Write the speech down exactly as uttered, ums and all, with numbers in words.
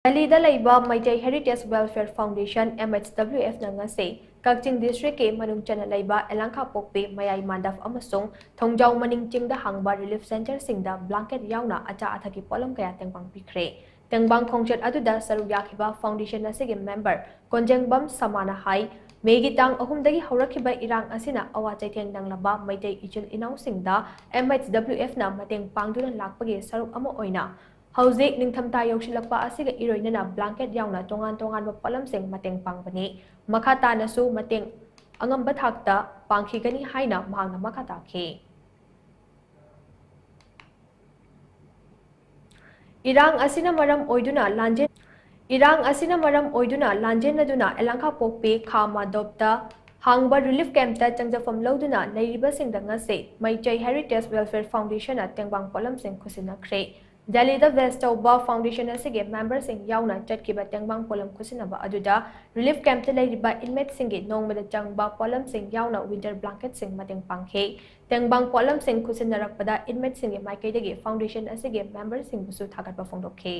ꯗꯦꯜꯂꯤꯗ ꯂꯩꯕ Meitei Heritage Welfare Foundation, M H W F ꯅ ꯉꯁꯤ ꯀꯛꯆꯤꯡ district ꯀꯤ ꯃꯅꯨꯡ ꯆꯟꯅ ꯂꯩꯕ ꯑꯦꯂꯥꯡꯈꯥ ꯄꯣꯛꯄꯤ, ꯃꯌꯥꯏ ꯃꯥꯟꯗꯞ ꯑꯃꯁꯨꯡ ꯊꯣꯡꯖꯥꯎ ꯃꯅꯤꯡ ꯆꯤꯡꯗ ꯍꯥꯡꯕ relief centre ꯁꯤꯡꯗ blanket ꯌꯥꯎꯅ ꯑꯆꯥ ꯑꯊꯛꯀꯤ ꯄꯣꯠꯂꯝ ꯀꯌꯥ ꯇꯦꯡꯕꯥꯡ ꯄꯤꯈ꯭ꯔꯦ꯫ ꯇꯦꯡꯕꯥꯡ ꯈꯣꯡꯆꯠ ꯑꯗꯨꯗ ꯁꯔꯨꯛ ꯌꯥꯈꯤꯕ foundation ꯑꯁꯤꯒꯤ member ꯀꯣꯟꯖꯦꯡꯕꯝ ꯁꯃꯥꯅ ꯍꯥꯏ, ꯃꯦꯒꯤ ꯇꯥꯡ ꯑꯍꯨꯝꯗꯒꯤ ꯍꯧꯔꯛꯈꯤꯕ ꯏꯔꯥꯡ ꯑꯁꯤꯅ ꯑꯋꯥ ꯆꯩꯊꯦꯡ ꯅꯪꯂꯕ ꯃꯩꯇꯩ ꯏꯆꯤꯜ ꯏꯅꯥꯎꯁꯤꯡꯗ M H W F ꯅ ꯃꯇꯦꯡ ꯄꯥꯡꯗꯨꯅ ꯂꯥꯛꯄꯒꯤ ꯁꯔꯨꯛ ꯑꯃ ꯑꯣꯏꯅ ꯍꯧꯖꯤꯛ ꯅꯤꯡꯊꯝꯊꯥ ꯌꯧꯁꯤꯜꯂꯛꯄ ꯑꯁꯤꯒ ꯏꯔꯣꯏꯅꯅ blanket ꯌꯥꯎꯅ ꯇꯣꯉꯥꯟ ꯇꯣꯉꯥꯟꯕ ꯄꯣꯠꯂꯝꯁꯤꯡ ꯃꯇꯦꯡ ꯄꯥꯡꯕꯅꯤ꯫ ꯃꯈꯥ ꯇꯥꯅꯁꯨ ꯃꯇꯦꯡ ꯑꯉꯝꯕ ꯊꯥꯛꯇ ꯄꯥꯡꯈꯤꯒꯅꯤ ꯍꯥꯏꯅ ꯃꯍꯥꯛꯅ ꯃꯈꯥ ꯇꯥꯈꯤ꯫ ꯏꯔꯥꯡ ꯑꯁꯤꯅ ꯃꯔꯝ ꯑꯣꯏꯗꯨꯅ ꯂꯥꯟꯖꯦꯟ-, ꯏꯔꯥꯡ ꯑꯁꯤꯅ ꯃꯔꯝ ꯑꯣꯏꯗꯨꯅ ꯂꯥꯟꯖꯦꯟꯅꯗꯨꯅ ꯑꯦꯂꯥꯡꯈꯥ ꯄꯣꯛꯄꯤ ꯈꯥ ꯃꯥꯗꯣꯞꯇ ꯍꯥꯡꯕ relief camp ꯇ ꯆꯪꯖꯐꯝ ꯂꯧꯗꯨꯅ ꯂꯩꯔꯤꯕꯁꯤꯡꯗ ꯉꯁꯤ ꯃꯩꯇꯩ Heritage Welfare Foundation ꯅ ꯇꯦꯡꯕꯥꯡ ꯄꯣꯠꯂꯝꯁꯤꯡ ꯈꯨꯠꯁꯤꯟꯅꯈ꯭ꯔꯦ꯫ ꯗꯦꯜꯂꯤꯗ base ꯇꯧꯕ foundation ꯑꯁꯤꯒꯤ member ꯁꯤꯡ ꯌꯥꯎꯅ ꯆꯠꯈꯤꯕ ꯇꯦꯡꯕꯥꯡ ꯄꯣꯠꯂꯝ ꯈꯨꯠꯁꯤꯟꯅꯕ ꯑꯗꯨꯗ relief camp ꯇ ꯂꯩꯔꯤꯕ inmate ꯁꯤꯡꯒꯤ ꯅꯣꯡꯃꯗ ꯆꯪꯕ ꯄꯣꯠꯂꯝꯁꯤꯡ ꯌꯥꯎꯅ winter blanket ꯁꯤꯡ ꯃꯇꯦꯡ ꯄꯥꯡꯈꯤ꯫ ꯇꯦꯡꯕꯥꯡ ꯄꯣꯠꯂꯝꯁꯤꯡ ꯈꯨꯠꯁꯤꯟꯅꯔꯛꯄꯗ inmate ꯁꯤꯡꯒꯤ ꯃꯥꯏꯀꯩꯗꯒꯤ foundation ꯑꯁꯤꯒꯤ member ꯁꯤꯡꯕꯨꯁꯨ ꯊꯥꯒꯠꯄ ꯐꯣꯡꯗꯣꯛꯈꯤ꯫